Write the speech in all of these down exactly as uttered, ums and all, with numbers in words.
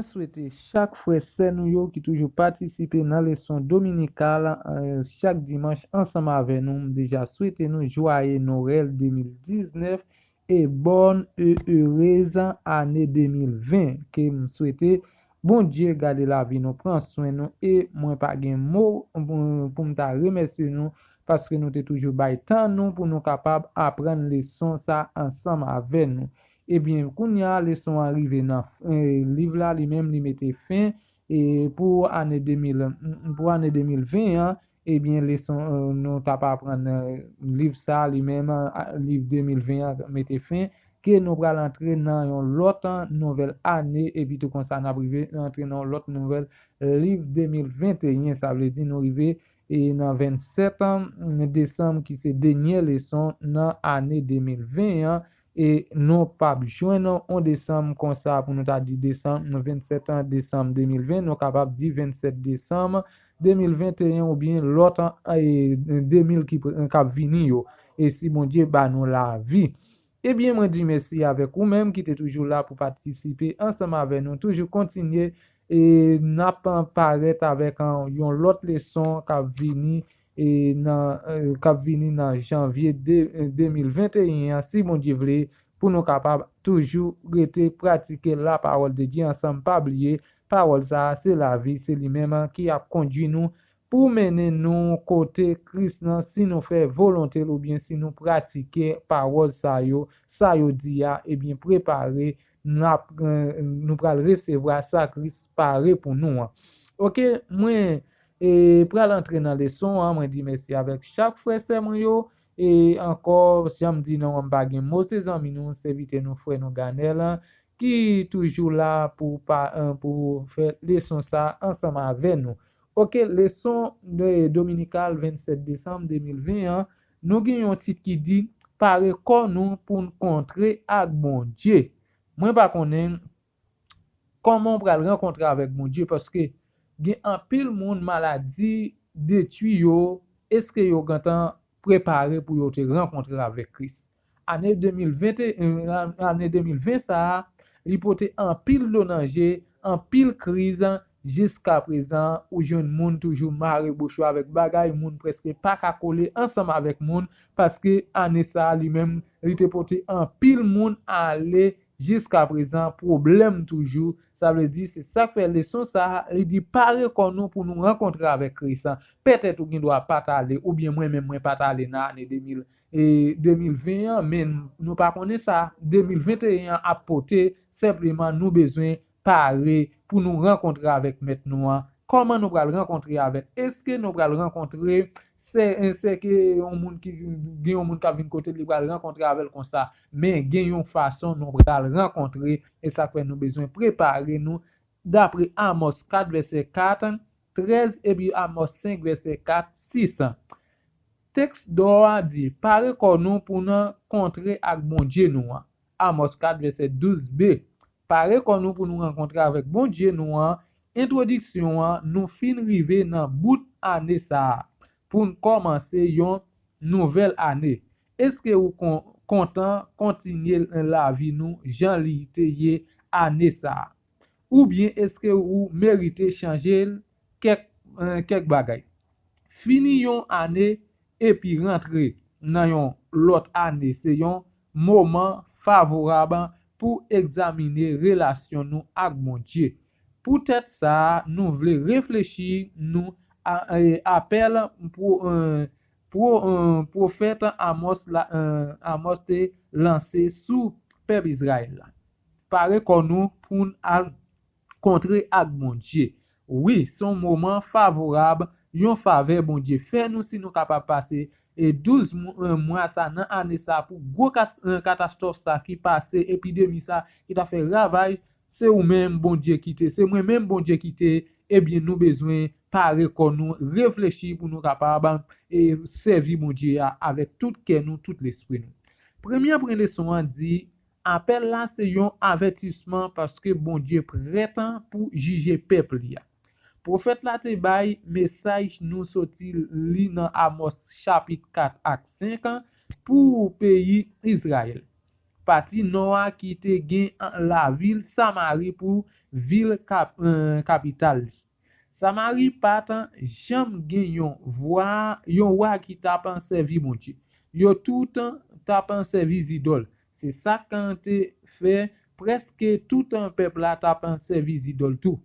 Mwen swete chak frè sè nou yo ki toujou patisipe nan leson dominikal, eh, chak dimanch ansanm avè nou. M deja swete nou jwaye Nwèl de mil diznèf e bòn e erez ane de mil ven. Ke m swete Bondye gade lavi nou, pran swen nou, e mwen pa gen mo pou, pou m ta remèsye nou, paske nou te toujou bay tan nou pou nou kapab aprann leson sa ansanm avè nou. Ebyen, kounye a, leson an rive nan, eh, liv la, li menm, li mete fen, e pou ane de mil, pou ane de mil ven an, ebyen, leson, eh, nou t ap aprann, eh, liv sa, li menm, a, liv de mil ven an mete fen, ke nou pral antre nan yon lòt, eh, nouvèl ane, epi tou konsa n ap rive antre nan yon lòt nouvèl liv de mil venteyen, sa vle di nou rive, eh, nan vennsèt desanm, ki se dènye leson nan ane de mil ven an, e nou p ap jwenn yon desanm konsa pou nou ta di desanm, vennsèt desanm de mil ven, nou kapab di vennsèt desanm de mil venteyen oubyen lòt, eh, de mil ki pre-, k ap vini yo. E si Bondye ba nou lavi. Ebyen, mwen di mèsi avèk ou menm ki te toujou la pou patisipe ansanm avè nou. Toujou kontinye, e n ap parèt avèk, eh, yon lòt leson k ap vini, e nan, eh, k ap vini nan janvye de, eh, de mil venteyen an, si Bondye vle, pou nou kapab toujou rete pratike lapawòl de Dye ansanm. Pa bliye, pawòl sa a se lavi, se li menm, eh, ki ap kondui nou pou mennen nou kote Kris nan, si nou fè volonte l oubyen si nou pratike pawòl sa yo, sa yo di a, ebyen, prepare, n ap, eh, nou pral resevwa sa Kris pare pou nou an. Oke, mwen, eh, pral antre nan leson an, mwen di mèsi avèk chak frè sè mwen yo, e ankò, jan m di nou an, m pa gen mo, se zanmi nou, sèvitè nou, frè nou Ganèl, ki toujou la pou pa, eh, pou fè leson sa ansanm avè nou. Oke, leson de dominikal vennsèt desanm de mil ven an, nou gen yon tit ki di, pare kò nou pou n kontre ak Bondye. Mwen pa konnen kòman w pral rankontre avèk Bondye, paske gen anpil moun maladi detwi yo, èske yo gentan prepare pou yo te rankontre avèk Kris? Ane de mil ven, ane de mil ven sa a, li pote anpil dlo nan je, anpil kriz, jiska prezan, ou jwenn moun toujou mare bouch yo avèk bagay, moun prèske pa ka kole ansanm avèk moun, paske ane sa a li menm, li te pote anpil moun ale, jiska prezan, pwoblèm toujou. Sa vle di, se sa k fè leson sa a, li di, pare kò nou pou nou rankontre avèk Kris. Petèt ou gen dwa pa t ale, oubyen mwen menm, mwen pa t ale nan ane de mil, e de mil ven an, men nou pa konnen sa de mil venteyen an ap pote, senpleman nou bezwen pare pou nou rankontre avèk Mèt nou an. Kòman nou pral rankontre avè l? Èske nou pral rankontre, se, se ke yon moun ki, gen yon moun k ap vin kote l, li pral rankontre avè l konsa? Men gen yon fason nou pral rankontre, e sa k fè nou bezwen prepare nou, dapre Amòs kat vèsè kat, trèz, epi Amòs senk vèsè kat, sis. Tèks dò a di, pare kò nou pou n rankontre ak Bondye nou an. Amòs kat vèsè douz b. Pare kò nou pou nou rankontre avèk Bondye nou an. Entwodiksyon an, nou fin rive nan bout ane sa a, pou n kòmanse yon nouvèl ane. Èske ou kon-, kontan kontinye lavi nou jan li te ye ane sa a? Oubyen èske ou merite chanje l kèk, eh, kèk bagay? Fini yon ane epi rantre nan yon lòt ane se yon moman favorab pou egzamine relasyon nou ak Bondye. Poutèt sa a, nou vle reflechi nou a, eh, apèl pwo-, eh, pwo-, eh, pwofèt Amòs la, eh, Amòs te lanse sou pèp Izrayèl la. Pare kò nou pou n al kontre ak Bondye. Wi, se yon moman favorab, yon favè Bondye fè nou si nou kapab pase, e douz mw-, eh, mwa sa nan ane sa pou gwo kas-, eh, katastwòf sa ki pase, epidemi sa ki ta fè ravaj, se ou menm Bondye kite, se mwen menm Bondye kite, ebyen nou bezwen pare kò nou, reflechi pou nou kapab, e sèvi Bondye a avèk tout kè nou, tout lespri nou. Premye pwen leson an di, apèl la se yon avètisman paske Bondye prèt pou jije pèp li a. Pwofèt la te bay mesaj nou soti li nan Amòs chapit kat ak senk pou peyi Izrayèl. Pati nò a ki te gen lavil Samari pou vil kap, eh, kapital li. Samari pa t janm gen yon vwa, yon wa ki t ap sèvi Bondye. Yo tout t ap sèvi zidòl. Se sa k te fè prèske tout pèp la t ap sèvi zidòl tou.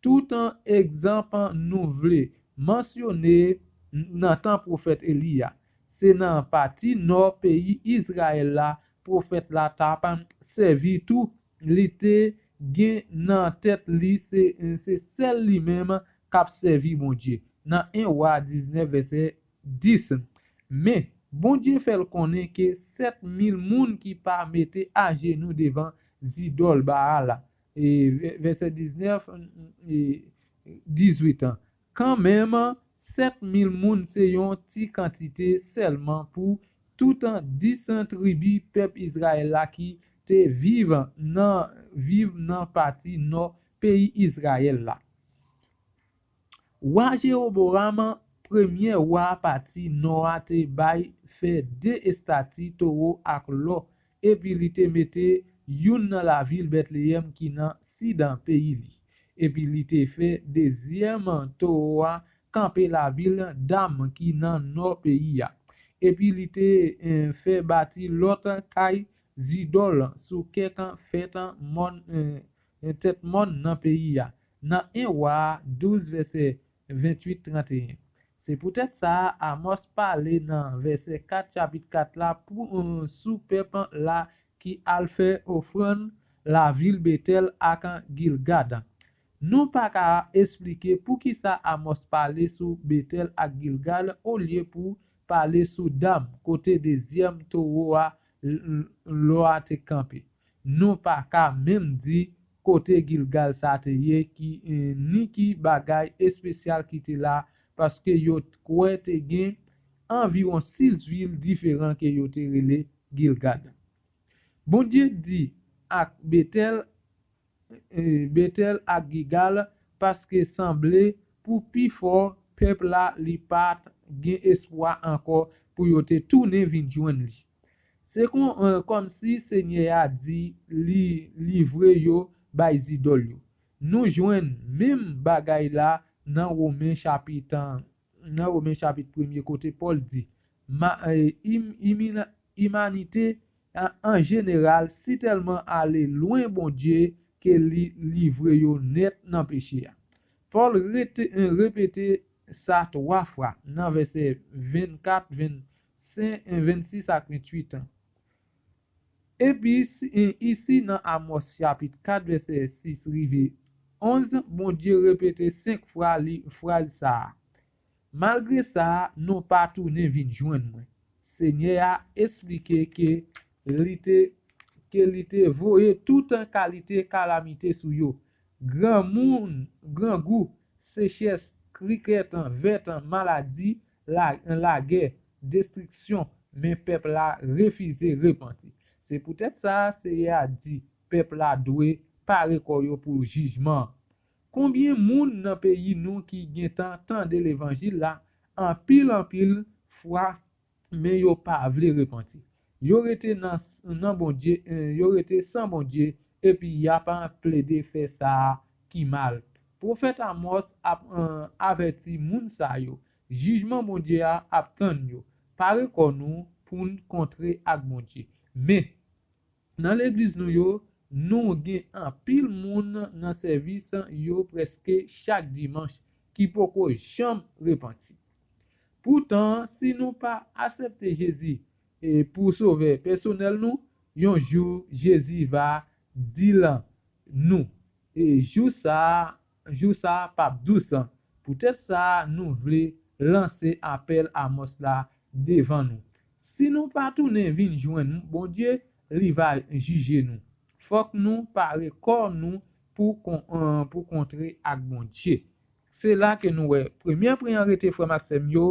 Tout egzanp nou vle mansyone nan tan pwofèt Eli a. Se nan pati nò peyi Izrayèl la pwofèt la t ap sèvi tou. Li te gen nan tèt li se, se sèl li menm k ap sèvi Bondye. Nan en Wa diznèf, vèsè dis. Men, Bondye fè l konnen ke sèt mil moun ki pa mete ajenou devan zidòl Baal, e, vè-, vèsè diznèf, e, dizuit an. Kanmenm, sèt mil moun se yon ti kantite sèlman pou tout dis tribi pèp Izrayèl la ki te viv nan, viv nan pati nò peyi Izrayèl la. Wa Jewobowam, premye wa pati nò a, te bay fè de estati towo ak lò, epi li te mete youn nan lavil Bètleyèm ki nan sid peyi li. Epi li te fè dezyèm towo a kanpe lavil Dam ki nan nò peyi a. Epi li te, eh, fè bati lòt kay zidòl sou kèk fèt mòn, eh, tèt mòn nan peyi a. Nan en Wa douz, vèsè venntuit, trannteyen. Se poutèt sa a, Amòs pale nan vèsè kat chapit kat la pou, eh, sou pèp la ki al fè ofrann lavil Betèl ak Gilgad. Nou pa ka esplike poukisa Amòs pale sou Betèl ak Gilgad olye pou pale sou Dam, kote dezyèm towo a l-, l-, lò a te kanpe. Nou pa ka menm di kote Gilgal sa te ye, ki, eh, ni ki bagay espesyal ki te la, paske yo t-, kwè te gen anviwon sis vil diferan ke yo te rele Gilgad. Bondye di ak Betèl, eh, Betèl ak Gilgal, paske sanble pou pifò pèp la li pa t gen espwa ankò pou yo te tounen vin jwenn li. Se kon, eh, kòmsi Senyè a di li livre yo bay zidòl yo. Nou jwenn menm bagay la nan Women chapit, nan Women chapit premye, kote Pòl di, ma-, eh, im-, imina-, imanite an, an jeneral sitèlman ale lwen Bondye ke li livre yo nèt nan peche a. Pòl rete, eh, repete sa twa fwa nan vèsè vennkat, vennsenk, vennsis ak venntuit an. Epi, si, eh, isi nan Amòs chapit kat, vèsè sis rive onz, Bondye repete senk fwa li fraz sa a. Malgre sa, nou pa tounen vin jwenn mwen. Senyè a esplike ke li te, ke li te voye tout kalite kalamite sou yo. Granmoun, grangou, sechès, krikèt, vèt, maladi, la, lagè, destriksyon, men pèp la refize repanti. Se poutèt sa, Senyè a di, pèp la dwe pare kò yo pou jijman. Konbyen moun nan peyi nou ki gentan tande levanjil la anpil, anpil fwa, men yo pa vle repanti? Yo rete nan, nan Bondye, eh, yo rete san Bondye, epi y ap plede fè sa ki mal. Pwofèt Amòs ap, eh, avèti moun sa yo. Jijman Bondye a ap tann yo. Pare kò nou pou n kontre ak Bondye. Men, nan legliz nou yo, nou gen anpil moun nan sèvis yo prèske chak dimanch ki poko janm repanti. Poutan, si nou pa aksepte Jezi, e, pou Sovè pèsonèl nou, yon jou Jezi va di l nou. E jou sa a, jou sa a p ap dous. Poutèt sa, nou vle lanse apèl Amòs la devan nou. Si nou pa tounen vin jwenn Bondye, li va jije nou. Fòk nou pare kò nou pou kon-, eh, pou kontre ak Bondye. Se la ke nou wè premye pwen an rete, frè m ak sè m yo,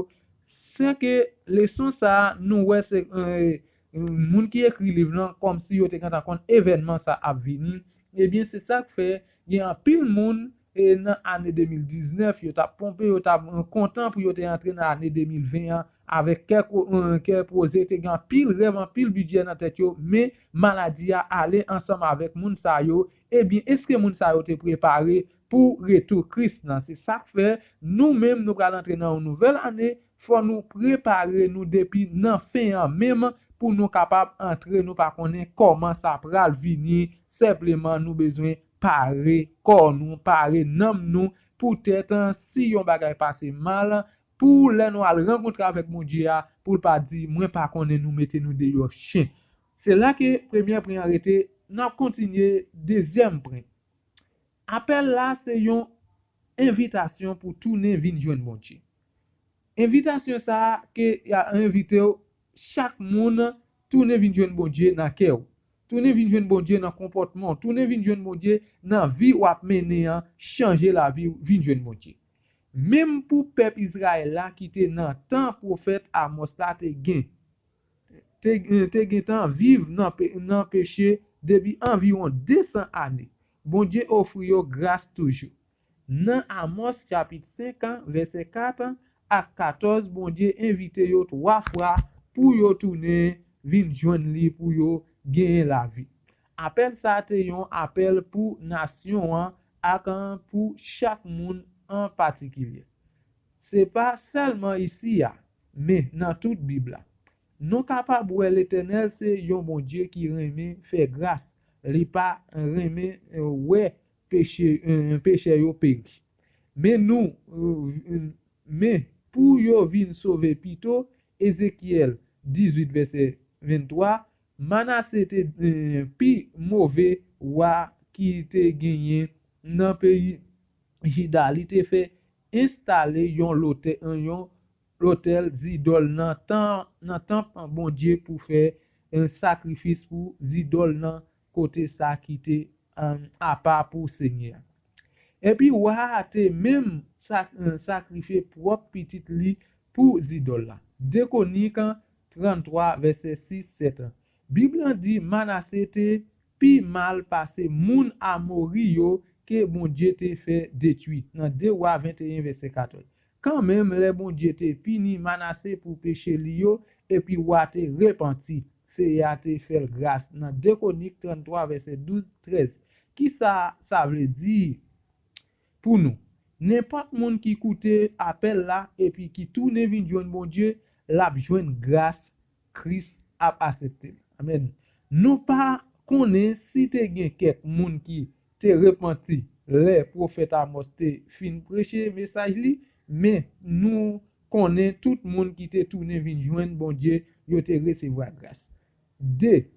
se ke leson sa a, nou wè se, eh, moun ki ekri liv lan kòmsi yo te gentan konn evènman sa ap vini. Ebyen, se sa k fè gen anpil moun, e, nan ane de mil diznèf, yo t ap ponpe, yo t ap, eh, kontan pou yo te antre nan ane de mil ven an avèk kè ko-, eh, kè poze, te gen anpil rèv, anpil bidjè nan tèt yo, men maladi a ale ansanm avèk moun sa yo, Ebyen, èske moun sa yo te prepare pou retou Kris lan? Se sa k fè nou menm nou pral antre nan yon nouvèl ane, fò nou prepare nou depi nan fen an menm pou nou kapab antre, nou pa konnen kòman sa pral vini, senpleman nou bezwen pare kò nou, pare nanm nou, poutèt si yon bagay pase mal, pou lè nou al rankontre avèk Bondye a, pou l pa di, mwen pa konnen nou mete nou deyò chen. Se la ke premyè pwen an rete, n ap kontinye dezyèm pwen. Apèl la se yon envitasyon pou tounen vin jwenn Bondye. Envitasyon sa a ke y a envite w, chak moun tounen vin jwenn Bondye nan kè w. Tounen vin jwenn Bondye nan konpòtman w. Tounen vin jwenn Bondye nan vi w ap mennen an, chanje lavi w, vin jwenn Bondye. Menm pou pèp Izrayèl la ki te nan tan pwofèt Amòs la te gen, te, te gentan viv nan, pe- nan peche depi anviwon desan ane. Bondye ofri yo gras toujou. Nan Amòs chapit senk an, vèsè kat an ak katòz, Bondye envite yo twa fwa pou yo tounen vin jwenn li pou yo genyen lavi. Apèl sa a te yon apèl pou nasyon an ak pou chak moun an patikilye. Se pa sèlman isi a, men nan tout Bib la. Nou kapab wè Letènèl se yon Bondye ki renmen fè gras. Li pa renmen wè peche, pechè yo peri. Men nou, men pou yo vin sove pito, Ezekyèl dizuit vèsè venntwa, Manase te pi move wa ki te genyen nan peyi Jida. Li te fè enstale yon lotè, yon lotèl zidòl nan tan, nan tanp Bondye pou fè sakrifis pou zidòl nan kote sa ki te apa pou Senyè a. Epi wa a te menm sak- sakrifye pwòp pitit li pou zidòl la. De Kwonik tranntwa, vèsè sis, sèt an. Bib lan di Manase te pi mal pase moun Amori yo ke Bondye te fè detwi, nan de Wa venteyen, vèsè katòz. Kanmenm, lè Bondye te pini Manase pou peche li yo, epi wa te repanti, Seyè a te fè l gras, nan de Kwonik tranntwa, vèsè douz, trèz. Kisa sa vle di pou nou? Nenpòt moun ki koute apèl la epi ki tounen vin jwenn Bondye, l ap jwenn gras Kris ap aksepte l. Amèn. Nou pa konnen si te gen kèk moun ki te repanti lè pwofèt Amòs te fin preche mesaj li, men nou konnen tout moun ki te tounen vin jwenn Bondye, yo te resevwa gras. De,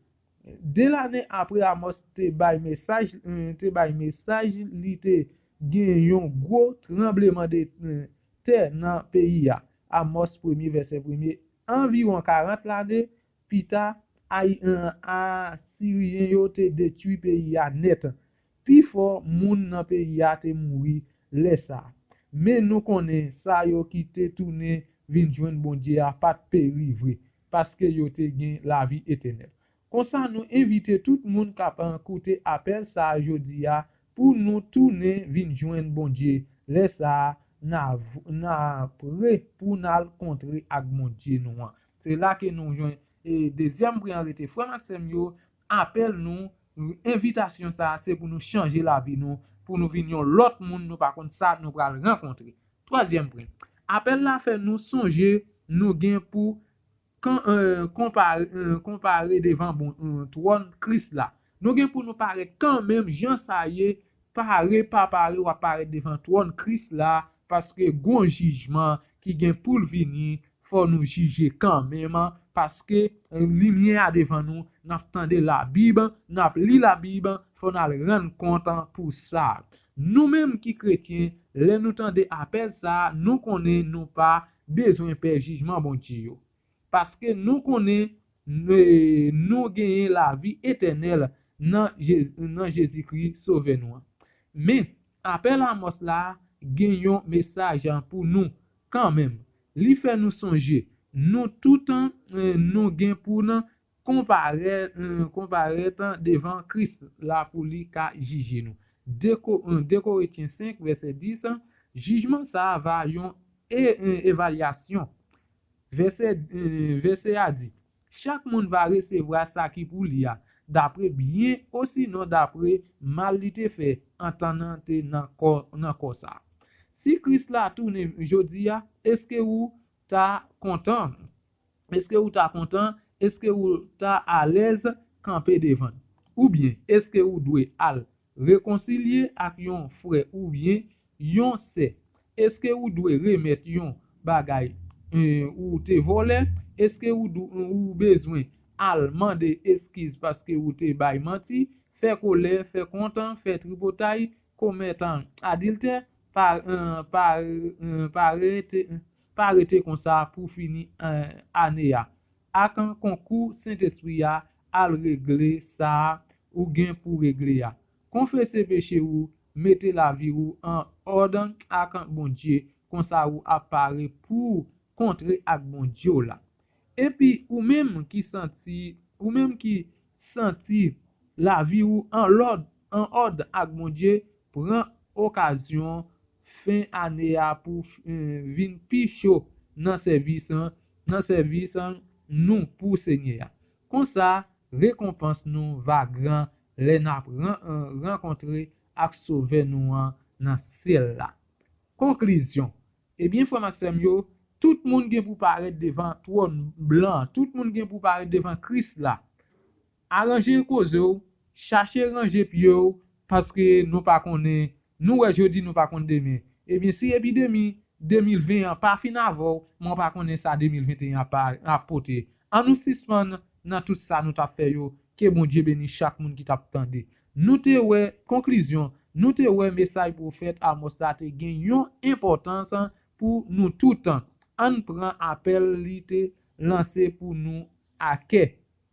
de lane apre Amòs te bay mesaj, te bay mesaj, li te gen yon gwo tranbleman de tè nan peyi a. Amòs premye, vèsè premye. Anviwon karant lane pita, Asiryen yo te detwi peyi a nèt. Pifò moun nan peyi a te mouri lè sa a. Men nou konnen sa yo ki te tounen vin jwenn Bondye a pa t peri vre, paske yo te gen lavi etènèl. Konsa, nou envite tout moun k ap koute apèl sa a jodi a pou nou tounen vin jwenn Bondye. Lè sa a, n a, n a pre pou n al kontre ak Bondye nou an. Se la ke nou jwenn e dezyèm pwen an rete. Frè m ak sè m yo, apèl nou, envitasyon sa a, se pou nou chanje lavi nou, pou nou vin yon lòt moun, nou pa konn sa nou pral rankontre. Twazyèm pwen. Apèl la fè nou sonje nou gen pou kan, eh, konpare, eh, konpare devan bon, eh, twòn Kris la. Nou gen pou nou parèt kanmenm jan sa ye, pare pa pare, w ap parèt devan twòn Kris la, paske gon jijman ki gen pou l vini, fò nou jije kanmenm, paske limyè a devan nou, n ap tande Labib, n ap li Labib, fò n al rann kont pou sa. Nou menm ki kretyen, lè nou tande apèl sa a, nou konnen nou pa bezwen pè jijman Bondye yo. Paske nou konnen nou, nou genyen lavi etènèl nan Je- nan Jezikri, Sovè nou an. Men, apèl Amòs la gen yon mesaj pou nou kanmenm. Li fè nou sonje, nou toutan, eh, nou gen pou n konparèt, eh, konparèt devan Kris la pou li ka jije nou. De Ko- eh, de Korentyen senk, vèsè dis, jijman sa a va yon e- eh, evalyasyon. Vèsè, eh, vèsè a di, chak moun va resevwa sa ki pou li a. dapre byen osinon dapre mal li te fè antan nan te nan kò nan kò sa. Si Kris la tounen jodi a, èske ou ta kontan? Èske ou ta kontan? Èske ou ta alèz kanpe devan l? Oubyen èske ou dwe al rekonsilye ak yon frè oubyen yon sè? Èske ou dwe remèt yon bagay ou te vòlè? Èske ou bezwen al mande eskiz paske ou te bay manti, fè kòlè, fè kontan, fè tripotay, komèt adiltè? Pa rete konsa pou fini ane a. Ak konkou Sentespri a, al regle sa ou gen pou regle a. Konfese peche ou, mete lavi ou an òd ak Bondye, konsa ou ap pare pou kontre ak Bondye w la. Epi ou menm ki santi ou menm ki santi lavi ou an lòd an òd ak Bondye, pran okazyon fen ane a pou vin pi cho nan sèvis nan sèvis nou pou Senyè a. Konsa rekonpans nou va gran lè n ap rankontre ak Sovè nou an nan syèl la. Konklizyon. Ebyen, frè m ak sè m yo, tout moun gen pou parèt devan twòn blan an. Tout moun gen pou parèt devan Kris la. Aranje koze w, chache ranje pye w, paske nou pa konnen, nou wè jodi, nou pa konn demen. Ebyen, si epidemi de mil ven an pa fin avè w, mwen pa konnen sa de mil venteyen an ap pote. An nou sispann nan tout sa nou t ap fè yo. Ke Bondye beni chak moun ki t ap tande. Nou te wè, konklizyon, nou te wè mesaj pwofèt Amòs la te gen yon enpòtans pou nou tout. Ann pran apèl li te lanse pou nou a kè.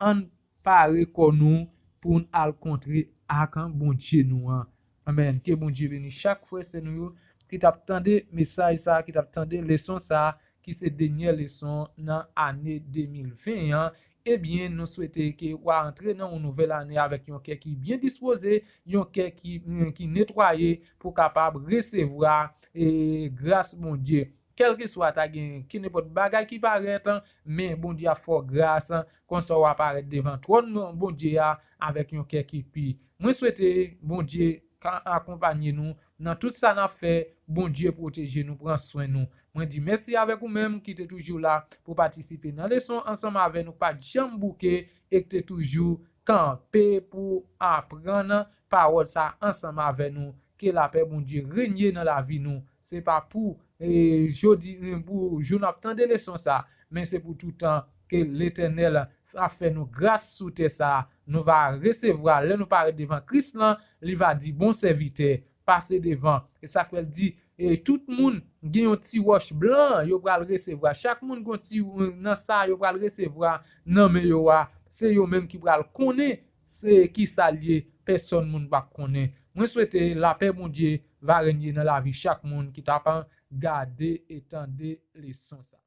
Ann pare kò nou pou n al kontre ak Bondye nou an. Amèn. Ke Bondye beni chak frè sè nou yo ki t ap tande mesaj sa, ki t ap tande leson sa, ki se dènyè leson nan ane de mil ven an. Ebyen, nou swete ke w a antre nan yon nouvèl ane avèk yon kè ki byen dispoze, yon kè ki, ki netwaye pou kapab resevwa e, gras Bondye. Kèlkeswa ta gen kenenpòt bagay ki parèt, men Bondye ap fè w gras, konsa w a parèt devan twòn Bondye a avèk yon kè ki pi. Mwen swete Bondye ka akonpanye nou nan tout sa n ap fè. Bondye pwoteje nou, pran swen nou. Mwen di mèsi avèk ou menm ki te toujou la pou patisipe nan leson ansanm avè nou, pa t janm bouke e ki te toujou kanpe pou aprann pawòl sa ansanm avè nou. Ke lapè Bondye renye nan lavi nou. Se pa pou e, jodi, pou jou n ap tande leson sa, men se pou toutan ke Letènèl ap fè nou gras sou tè sa. Nou va resevwa, lè nou parèt devan Kris lan, li va di, bon sèvitè, pase devan. E sa k fè l di, e tout moun gen yon ti wòch blan yo pral resevwa. Chak moun gen yon ti nan sa yo pral resevwa nan men yo a. Se yo menm ki pral konnen se kisa l ye, pèsòn moun p ap konnen. Mwen swete lapè Bondye va renye nan lavi chak moun ki t ap gade e tande leson sa.